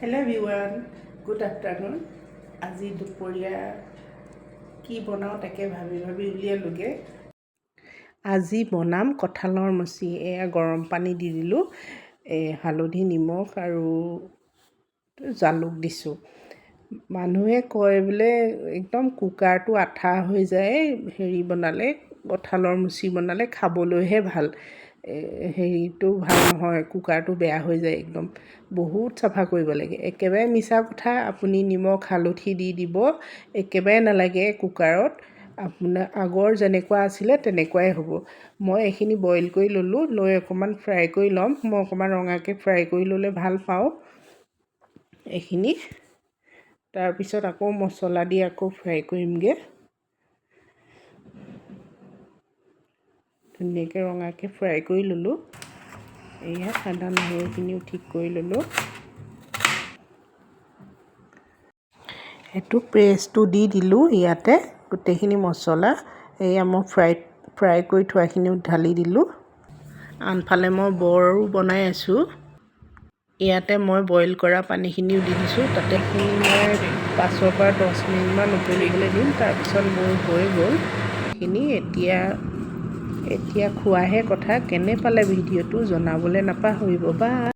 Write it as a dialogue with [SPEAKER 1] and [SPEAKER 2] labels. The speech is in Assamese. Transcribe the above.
[SPEAKER 1] Hello everyone, good afternoon. আজি দুপৰীয়া কি বনাওঁ তাকে ভাবি ভাবি উলিয়ালোগৈ। আজি বনাম কঁঠালৰ মুচি। এয়া গৰম পানী দি দিলোঁ, এই হালধি, নিমখ আৰু জালুক দিছোঁ। মানুহে কয় বোলে একদম কুকাৰটো আঠা হৈ যায় হেৰি বনালে, কঁঠালৰ মুচি বনালে খাবলৈহে ভাল, হেৰিটো ভাল নহয়, কুকাৰটো বেয়া হৈ যায়, একদম বহুত চাফা কৰিব লাগে। একেবাৰে মিছা কথা। আপুনি নিমখ হালধি দি দিব, একেবাৰে নালাগে কুকাৰত। আপোনাৰ আগৰ যেনেকুৱা আছিলে তেনেকুৱাই হ'ব। মই এইখিনি বইল কৰি ল'লোঁ, লৈ অকণমান ফ্ৰাই কৰি ল'ম। মই অকণমান ৰঙাকৈ ফ্ৰাই কৰি ল'লে ভাল পাওঁ এইখিনি। তাৰপিছত আকৌ মছলা দি আকৌ ফ্ৰাই কৰিমগৈ। ধুনীয়াকৈ ৰঙাকৈ ফ্ৰাই কৰি ল'লোঁ। এয়া আদা নহৰুখিনিও ঠিক কৰি ল'লোঁ। সেইটো পেষ্টটো দি দিলোঁ ইয়াতে গোটেইখিনি মছলা। এয়া মই ফ্ৰাই ফ্ৰাই কৰি থোৱাখিনিও ঢালি দিলোঁ। আনফালে মই বৰো বনাই আছোঁ। ইয়াতে মই বইল কৰা পানীখিনিও দি দিছোঁ। তাতে এইখিনি মই 5ৰ পৰা 10 মিনিটমান উতলিবলৈ দিম। তাৰপিছত মোৰ হৈ গ'ল এইখিনি। এতিয়া এতিয়া খোৱাহে কথা। কেনে পালে ভিডিঅ'টো জনাবলৈ নাপাহৰিব। বাই।